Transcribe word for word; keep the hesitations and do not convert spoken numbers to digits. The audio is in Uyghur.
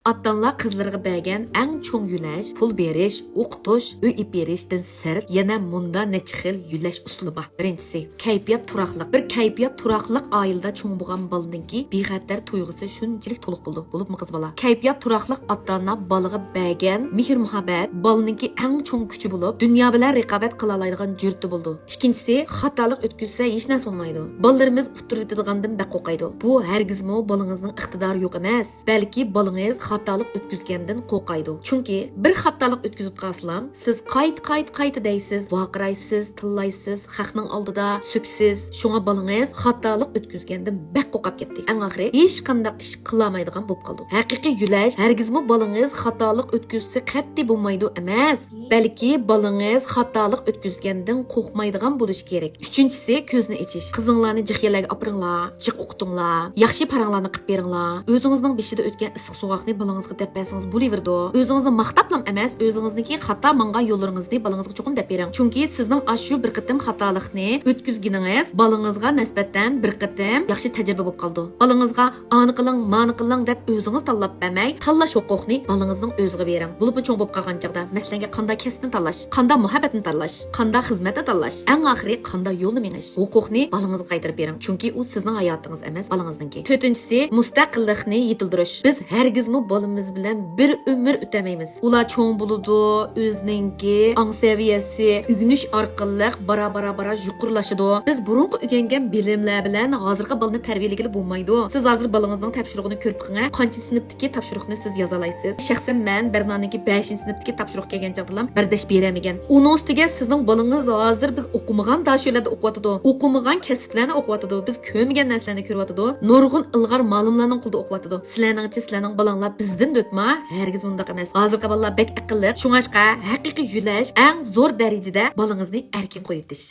ئاتا-ئانىلار قىزلىرىغا بەرگەن ئەڭ چوڭ يۆلەش، پۇل بېرىش، ئوقۇتۇش، ئۆي ئېلىپ بېرىشتىن سىرت، يەنە مۇندا نەچچە خىل يۆلەش ئۇسۇلى بار. بىرىنچىسى، كەيپىيات تۇراقلىق. بىر كەيپىيات تۇراقلىق ئائىلىدە چوڭ بولغان بالىنىڭكى بىخەتەر تۇيغۇسى شۇنچىلىك تولۇق بولىدۇ. بولۇپمۇ قىز بالا. كەيپىيات تۇراقلىق ئاتا-ئانا بالىغا بەرگەن مېھىر-مۇھەببەت بالىنىڭكى ئەڭ چوڭ كۈچى بولۇپ، دۇنيا بىلەن رىقابەت قىلالايدىغان جۈرئىتى بولىدۇ. ئىككىنچىسى، خاتالىق ئۆتكۈزسە ھېچ نەرسە بولمايدۇ. بالىلىرىمىز ئۇتتۇرۇۋېتىدىغاندىن بەك قورقايدۇ. بۇ ھەرگىزمۇ بالىڭىزنىڭ ئىقتىدارى يوق ئەمەس، بەلكى بالىڭىز خاتالىق ئۆتكۈزگەندىن قورقايدۇ. چۈنكى بىر خاتالىق ئۆتكۈزۈپ قالسىلا، سىز قايتا، قايتا، قايتا دەيسىز، ۋارقىرايسىز، تىللايسىز، خەقنىڭ ئالدىدا سۆكىسىز. شۇڭا بالىڭىز خاتالىق ئۆتكۈزگەندىن بەك قورقۇپ كەتتى. ئەڭ ئاخىرى ھېچقانداق ئىش قىلالمايدىغان بولۇپ قالدى. ھەقىقىي يۆلەش ھەرگىزمۇ بالىڭىز خاتالىق ئۆتكۈزسە قەتئىي بولمايدۇ ئەمەس، بەلكى بالىڭىز خاتالىق ئۆتكۈزگەندىن قورقمايدىغان بولۇشى كېرەك. ئۈچىنچىسى، كۆزنى ئېچىش. قىزىڭلارنى جىق يەرلەرگە ئاپىرىڭلار، جىق ئوقۇتۇڭلار، ياخشى پاراڭلارنى قىلىپ بېرىڭلار. ئۆزىڭىزنىڭ بېشىدا ئۆتكەن ئىسسىق سوغۇقنى بالىڭىزغا دەپ بەرسىڭىز بولۇۋېرىدۇ. ئۆزىڭىزنى ماختاپلام ئەمەس، ئۆزىڭىزنىڭكى خاتا ماڭغان يوللىرىڭىزنى بالىڭىزغا چوقۇم دەپ بېرىڭ. چۈنكى سىزنىڭ ئاشۇ بىر قېتىم خاتالىقنى ئۆتكۈزگىنىڭىز بالىڭىزغا نىسبەتەن بىر قېتىم ياخشى تەجرىبە بولۇپ قالىدۇ. بالىڭىزغا ئانى قىلىڭ، مانى قىلىڭ دەپ ئۆزىڭىز تاللاپ بەرمەي، تاللاش ھوقۇقىنى بالىڭىزنىڭ ئۆزىگە بېرىڭ. بولۇپمۇ چوڭ بولۇپ قالغان چاغدا، مەسىلەن، قانداق كەسىپنى تاللاش، قانداق مۇھەببەتنى تاللاش، قانداق خىزمەتنى تاللاش، ئەڭ ئاخىرى قانداق يولنى مېڭىش ھوقۇقىنى بالىڭىزغا قايتۇرۇپ بېرىڭ. چۈنكى ئۇ سىزنىڭ ھاياتىڭىز ئەمەس، بالىڭىزنىڭكى. تۆتىنچىسى، مۇستەقىللىقنى يېتىلدۈرۈش. بىز ھەرگىزمۇ بالىمىز بىلەن بىر ئۆمۈر ئۆتەلمەيمىز. ئۇلار چوڭ بولىدۇ، ئۆزىنىڭكى ئاڭ سەۋىيەسى ئۆگىنىش ئارقىلىق بارا، بارا، بارا يۇقىرىلىشىدۇ. بىز بۇرۇنقى ئۆگەنگەن بىلىملەر بىلەن ھازىرقى بالىنى تەربىيەلىگىلى بولمايدۇ. سىز ھازىر بالىڭىزنىڭ تاپشۇرۇقىنى كۆرۈپ بېقىڭە، قانچىنچى سىنىپتىكى تاپشۇرۇقنى سىز يازالايسىز؟ شەخسەن مەن بەرنانىڭكى بەشىنچى سىنىپتىكى تاپشۇرۇق كەلگەن چاغدىلا بەرداشلىق بېرەلمىگەن. ئۇنىڭ ئۈستىگە سىزنىڭ بالىڭىز ھازىر بىز ئوقۇمىغان داشۆلەردە ئوقۇۋاتىدۇ، ئوقۇمىغان كەسىپلەرنى ئوقۇۋاتىدۇ، بىز كۆرمىگەن نەرسىلەرنى كۆرۈۋاتىدۇ، نۇرغۇن ئىلغار مالىملارنىڭ قولىدا ئوقۇۋاتىدۇ. سىلەرنىڭچە سىلەرنىڭ بالاڭلار بىزدىن دۆتما؟ ھەرگىز ئۇنداق ئەمەس. ھازىرقى بالىلار بەك ئەقىللىق، شۇڭاشقا ھەقىقىي يۆلەش ئەڭ زور دەرىجىدە بالىڭىزنى ئەركىن قويۇۋېتىش.